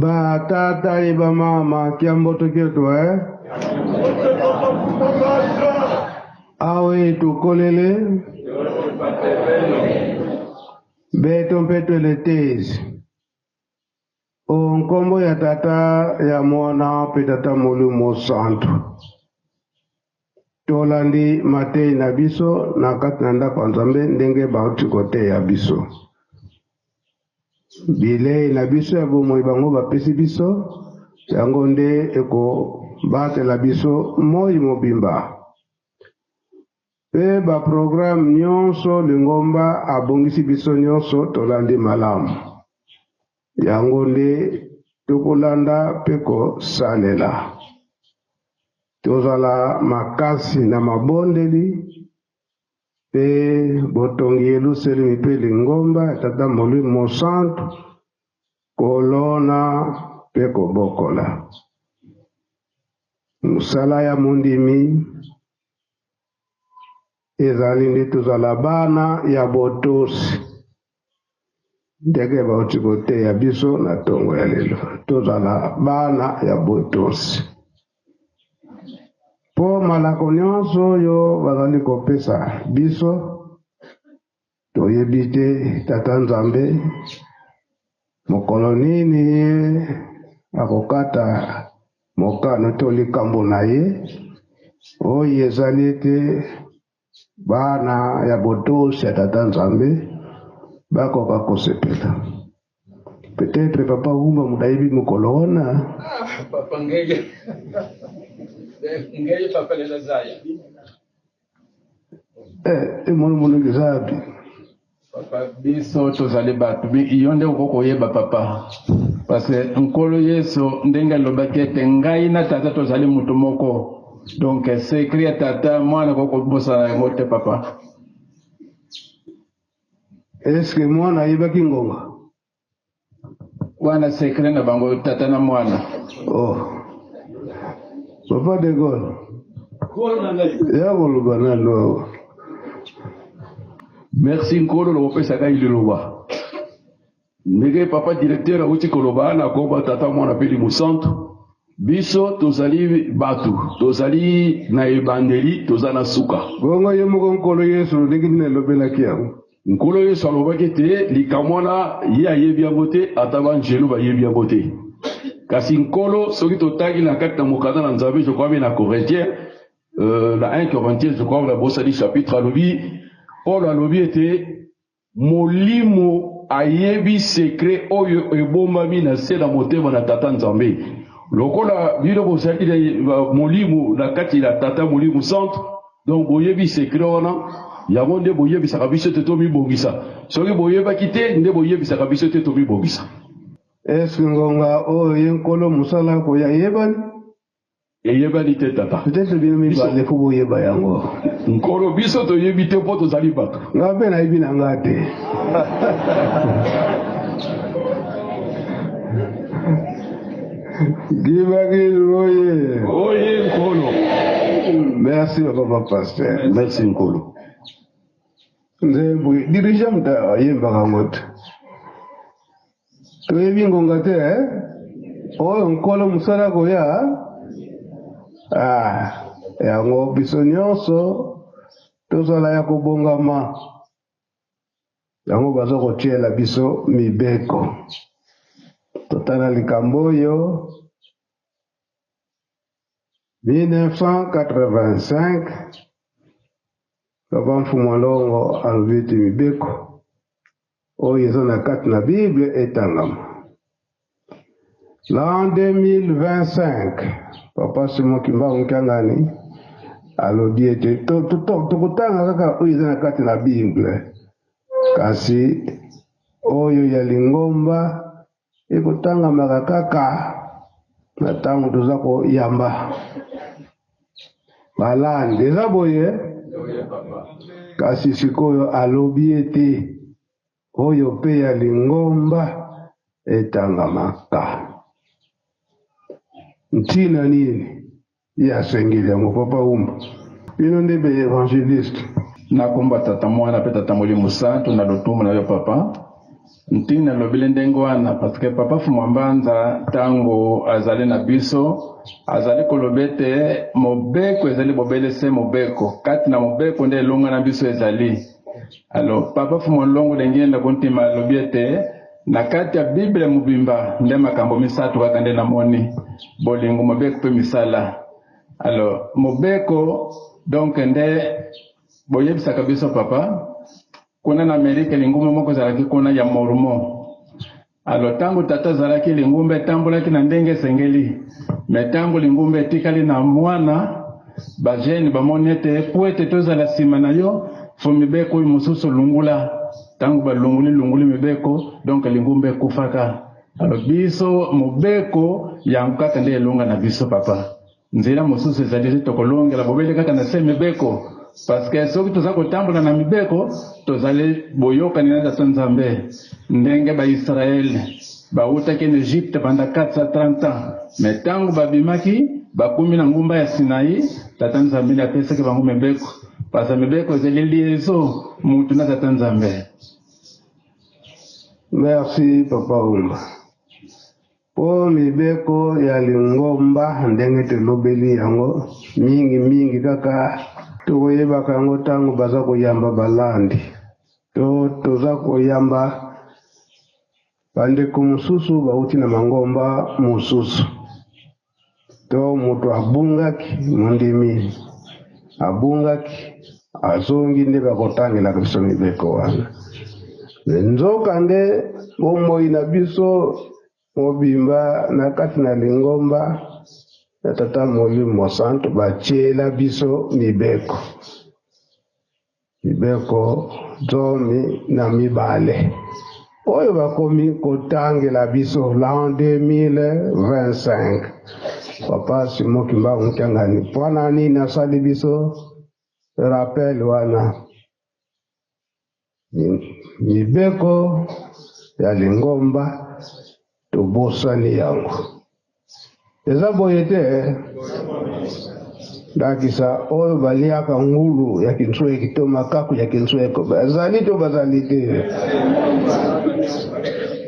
Ba tata e ba mama kiamboto kietu eh? Awe tukolele beto mpe twele tezi o nkombo ya tata ya mwana mpe tata molimo santu tolandi matei na biso na kati na ndako ya nzambe ndenge bauti koteya biso Bilei na biso ya bomoi bango bapesi biso, yango nde ekobatela biso moi mobimba. Mpe ba programme nyonso lingomba abongisi biso nyonso tolandi malamu. Yango nde tokolanda mpe kosalela. Tozala makasi na mabondeli Mpe botongi Yelusalemi mpe lingomba ya Tata Molimo Mosantu, kolona mpe kobokola. Mosala ya mondimi ezali nde tozala bana ya botosi ndenge bauti koteya biso na ntongo ya lelo tozala bana ya botosi mpo malako nyonso oyo bazali kopesa biso toyebi te tata nzambe mokolo nini ye akokata mokano to likambo na ye oyo ezali ete bana ya botosi ya tata nzambe bakoka kosepela peut-être papa wumba moto ayebi mokolo wana ah, papa ngeye ngeye papa lela zaya eh emono mono kizapi papa biso tozali bato yo nde okoki koyeba papa parce que nkolo yesu ndenge alobaki ete ngai na tata tozali moto moko donc secret ya tata mwana akoki kobosana yango te papa Eske mwana ayebaki ngonga? Wana secret na bango tata na mwana. Oh. Papa de Gaulle. Ya koloba nano awa. Merci Nkolo na kopesa ngai liloba. Ndenge papa directeur awuti koloba na komba tata mwana mpe elimo santu, biso tozali bato, tozali na ebandeli, toza na suka. Bongo ye moko Nkolo Yesu ndenge nini alobelaki yango? Nkolo Yesu alobaki ete likambo wana ye ayebi yango te, ata banjelu bayebi yango te. Kasi Nkolo, soki totangi na kati na mokanda na Nzambe, je crois bien na Corinthiens, euh, na 1 Corinthiens, je crois nabosani chapitre, alobi, Paul alobi ete Molimo ayebi secret oyo ebombami na se na motema na Tata Nzambe. Lokola bino bozali na Molimo na kati na Tata Molimo Santu, donc boyebi secret wana, yango nde boyebisaka biso ete tomibongisa. Soki boyebaki te, nde boyebisaka biso ete tomibongisa. Est-ce ngonga oyo ye Nkolo mosala akoya eyebani? Eyebani te tata. Peut-être bino mibale fo boyeba yango. Nkolo biso toyebi te mpo tozali bato. Nga mpe nayebi na nga te. Gibaki oye. Oye Nkolo. Merci papa pasteur. Merci Nkolo. Nzembo dirigeant moto ayembaka yango te. Toyebi ngonga te eh? Oyo nkolo mosala koya ah, yango biso nyonso tozala ya kobongama yango baza kotiela biso mibeko totala likambo oyo 1985 papa mfumu alongo alobi ete mibeko oyo eza na kati na Bible etangama. L'an 2025, Papa Simon Kimbangu Kiangani alobi ete tokotanga kaka oyo eza na kati na Bible, kasi oyo ya lingomba ekotangamaka kaka na ntango toza koyamba balandi. Eza boye? Kasi sikoyo alobi ete oyo mpe ya lingomba etangamaka. Ntina nini ye asengeli yango? Papa Umba, bino nde ba evangeliste. Na komba Tata Mwana pe Tata Molimo Santu na lotomo na yo Papa. Ntina lobeli ndenge wana parce que papa Fumwa Mbanza ntango azali na biso azali koloba ete mobeko ezali bobele se mobeko, kati na mobeko nde elonga na biso ezali. Alors papa Fumwa Longo Dengenda Kuntima alobi ete na kati ya Bible mobimba nde makambo misato kaka nde namoni: bolingo, mobeko mpe misala. Alors mobeko donc nde boyebisaka biso papa, kuna na Amerika lingomba moko ezalaki kuna ya Mormon. Alors ntango tata azalaki, lingomba etambolaki na ndenge esengeli, me ntango lingomba etikali na mwana, bajeunes bamoni ete po ete tozala nsima na yo, fo mibeko oyo mosusu lungula. Ntango balunguli lunguli mibeko, donc lingomba ekufaka. Alors biso mobeko yango kaka nde elonga na biso papa. Nzela mosusu ezali te, tokolongela bobele kaka na se mibeko, parce que soki toza kotambola na mibeko, tozali boyokani na Tata Nzambe. Ndenge Baisraele bawutaki na Egypte banda 430 ans, me ntango babimaki, bakumi na ngumba ya Sinai, Tata Nzambe nde apesaki bango mibeko, parce que mibeko ezali liaison mutu na Tata Nzambe. Merci papa Umba. Mpo mibeko ya lingomba, ndenge tolobeli yango mingimingi, kaka tokoyebaka yango ntango baza koyamba balandi to toza koyamba bandeko mosusu bauti na mangomba mosusu, to moto abungaki, mondimi abungaki, azongi, nde bakotangelaka biso mibeko wana. Nzoka nde bomoi na biso mobimba na kati na lingomba ya Tata Molimo Santo, batiela biso mibeko, mibeko 12 oyo bakomi kotangela biso l'an 2025. Papa Simon Kimbangu Kiangani, mpona nini asali biso rappel wana? Mibeko ya lingomba tobosani yango, eza boye te? Ndakisa oyo baliaka ngulu ya kinsweki to makaku ya kinsweko, bazali to bazali te?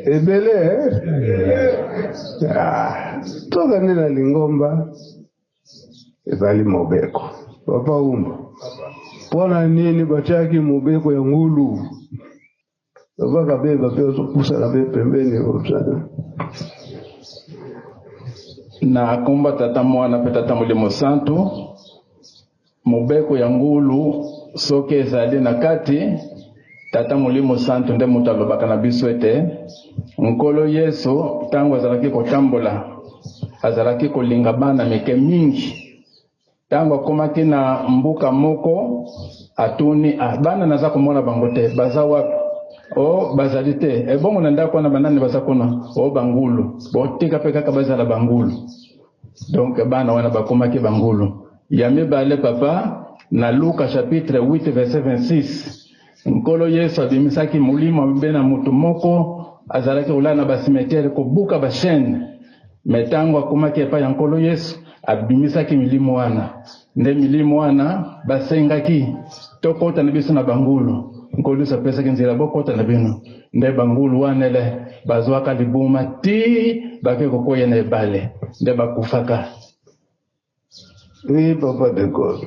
Ebele. Toka nde na lingomba ezali mobeko. Papa Umba, mpona nini batiaki mobeko ya ngulu? Papa Kabeba mpe ozopusana mpe pembeni. Na komba Tata, Mwana mpe Tata Molimo Santu, mobeko ya ngulu soki ezali na kati, Tata Molimo Santu nde moto alobaka na biso ete Nkolo Yesu, ntango azalaki kotambola, azalaki kolinga bana mike mingi. Ntango akomaki na mboka moko, atuni: "Ah, bana naza komona bango te, baza wapi?" "O, bazali te." "Ebongo na ndako wana banani baza kuna?" "O, bangulu." "Botika mpe kaka bazala bangulu." Donc bana wana bakomaki bangulu. Ya mibale papa, na Luka chapitre 8 verset 26, Nkolo Yesu abimisaki molimo mabe na moto moko azalaki kolala na bacimetière, kobuka bachaînes. Me ntango akomaki epai ya Nkolo Yesu, abimisaki milimo wana. Nde milimo wana basengaki: "Tokɔta na biso na bangulu." Nkolo Yesu apesaki nzela: "Bokɔta na bino." Nde bangulu wana ele bazwaka libuma ti bake kokwea na ebale, nde bakufaka. Oui, papa Decor.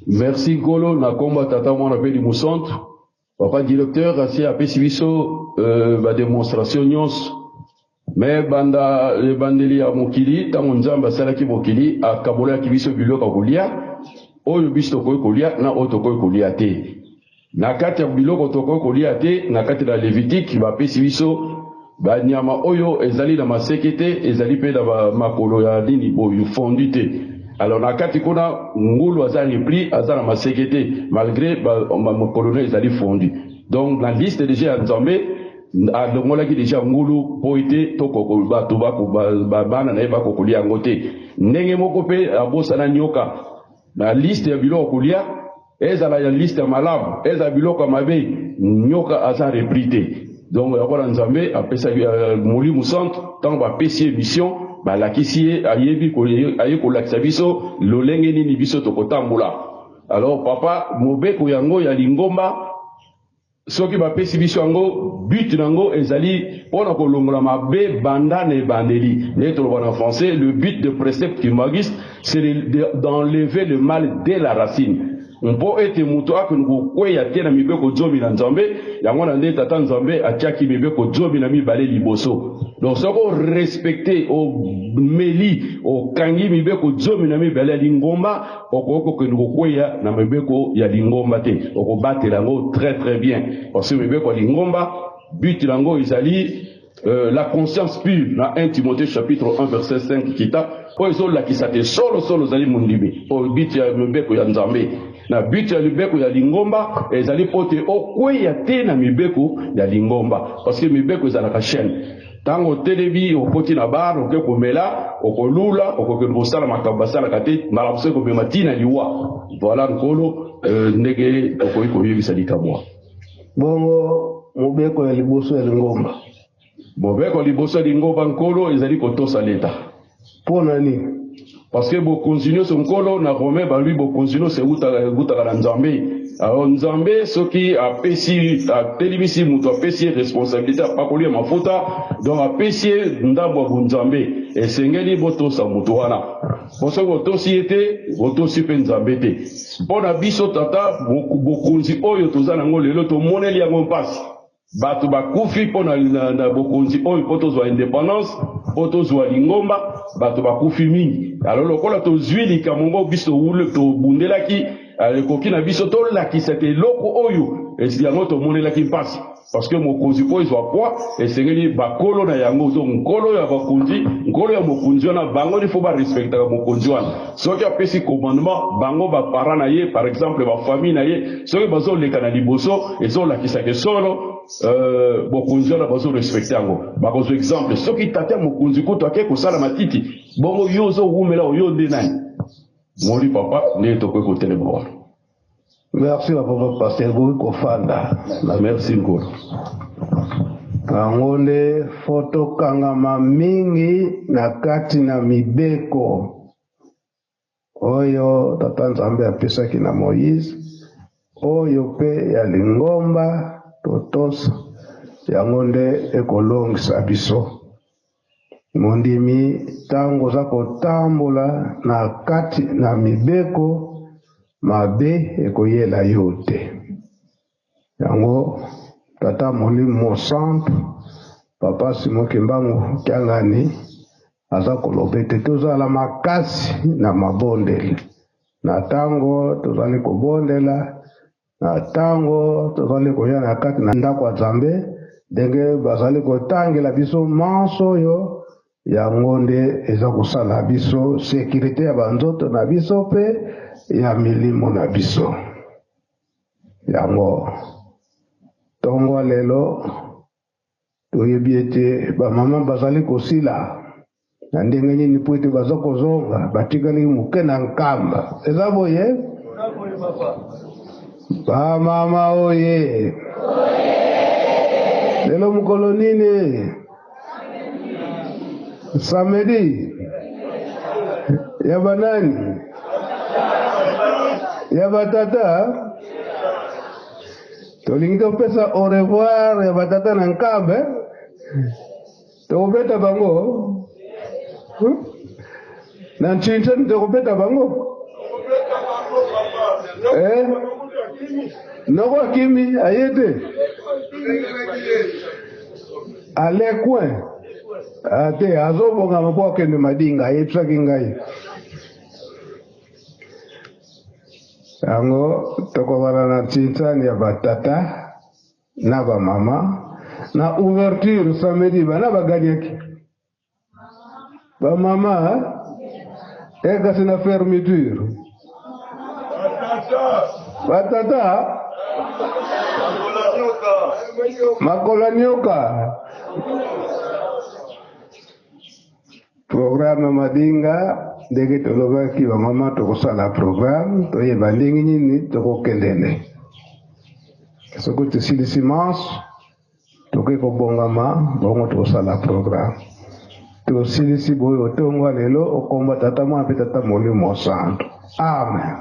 Merci Nkolo. Na komba Tata, Mwana mpe Limu Centre, papa directeur asi apesi biso badémonstration nyonso. Me banda ebandeli ya mokili, ntango Nzambe asalaki mokili, akabolaki biso biloko ya kolia oyo biso tokoki kolia na oyo tokoki kolia te. Na kati ya biloko tokoki kolia te, na kati na Lévitique bapesi biso banyama oyo ezali na maseke te, ezali mpe na makolo ya nini boye fondu te. Alors na kati kuna ngulu aza repris, aza na maseke te malgré makolo no ezali fondu. Donc na liste déjà ya Nzambe, alongolaki déjà ngulu mpo ete bato bana na ye bakokolia yango te. Ndenge moko mpe abosana nyoka na liste ya biloko kolia, ezala ya liste ya malamu, ezala biloko ya mabe, nyoka aza repris te. Donc yango wana Nzambe apesaki Molimo Centre, ntango bapesi ye mission, balakisi ye, ayebi aye kolakisa biso lolenge nini biso tokotambola. Alors papa, mobeko yango ya lingomba. Soki bapesi biso yango, but na yango ezali mpo na kolongola mabe banda na ebandeli. Ndenge toloba na français, le but de précepte kimbanguiste, c'est d'enlever le mal dès la racine. Mpo ete moto akende kokweya te na mibeko zomi na Nzambe, yango wana nde Tata Nzambe atiaki mibeko 12 liboso. Donc soki o respecter, omeli, okangi mibeko 12 ya lingomba, okoki kokende kokweya na mibeko ya lingomba te, okobatela yango très très bien, parce que mibeko ya lingomba but na yango ezali la conscience pure na 1 Timothée chapitre 1 verset 5 kita oyo ezolakisa te solo solo ozali mondimi. Oyo but ya mibeko ya Nzambe. Na but ya mibeko ya lingomba ezali mpo te okweya te na mibeko ya lingomba, parce que mibeko ezalaka chaîne. Ntango otelemi, okoti na bar, oke komela, okolula, okokende kosala makambo basalaka te, mbala mosusu ekomema ntina liwa. Voilà Nkolo, ndenge okoki koyebisa likambo. Bongo mobeko ya liboso ya lingomba? Mobeko liboso ya lingomba, Nkolo, ezali kotosa leta. Mpo na nini? Parce que bokonzi nyonso, Nkolo, na Romain balobi bokonzi nyonso eutaka na Nzambe. Alors Nzambe soki apesi, atelemisi moto, apesi ye responsabilité, apakoli ye mafuta, donc apesi ye ndambo ya bonzambe, esengeli botosa moto wana. Po soki botosi ye te, botosi mpe Nzambe te. Mpo na biso tata, bokonzi oyo toza nango lelo, tomoneli yango mpasi. Bato bakufi mpo na bokonzi oyo, mpo tozwa indépendance, mpo tozwa lingomba, bato bakufi mingi. Alors lokola tozwi likambo ngo biso tobundelaki, ekoki na biso tolakisa te eloko oyo yango tomonelaki mpasi, parce que mokonzi mpo ezwa poids, esengeli bakolo na yango, donc nkolo ya bakonzi, nkolo ya mokonzi wana, bango il faut barespectaka mokonzi wana. Soki apesi commandement, bango baparent na ye, par exemple bafamille na ye, soki bazoleka na liboso, ezolakisaka solo bokonzi wana bazorespecte yango, bakozwa exemple. Soki tata ya mokonzi kutu ake kosala matiti, bongo yo ozowumela, oyo nde nani moli papa? Nde tokoki kotelema wana. Merci bapapa pasteur, bokoki kofanda. Merci Nkolo. Yango nde fo tokangama mingi na kati na mibeko oyo Tata Nzambe apesaki na Moïse, oyo mpe ya lingomba, totosa yango nde ekolongisa biso. Mondimi, ntango oza kotambola na kati na mibeko, mabe ekoyela yo te. Yango Tata Molimo Mosantu, Papa Simon Kimbangu Kiangani, aza koloba ete tozala makasi na mabondeli, na ntango tozali kobondela, na ntango tozali koya na kati na ndako ya Nzambe, ndenge bazali kotangela biso manso oyo, yango nde eza kosala biso sécurité ya banzoto na biso mpe ya milimo na biso. Yango ntongo lelo toyebi ete bamama bazali kosila na ndenge nini, mpo ete baza kozonga, batikali moke na Nkamba. Eza boye, bamama oye? Lelo mokolo nini? Samedi ya banani? Ya batata. Tolingi topesa au revoir ya batata na Nkamba, tokobeta bango na Ntshintsani, tokobeta bango eh? Noko akimi, aye te, alekwe ate, azobongama mpo akende Madinga, ayebisaki ngai yango. Tokobana na Ntshintsani ya batata na bamama na ouverture samedi. Bana baganyaki bamama e, kasi na fermeture batata makola nyoka. Programme Madinga, ndenge tolobaki, bamama tokosala programme, toyeba ndenge nini tokokendele. Soki tosilisi manso, tokoki kobongama, bongo tokosala programme. Tosilisi boye otongo lelo, okomba Tata, Mwana mpe Tata Molimo Santo. Amen.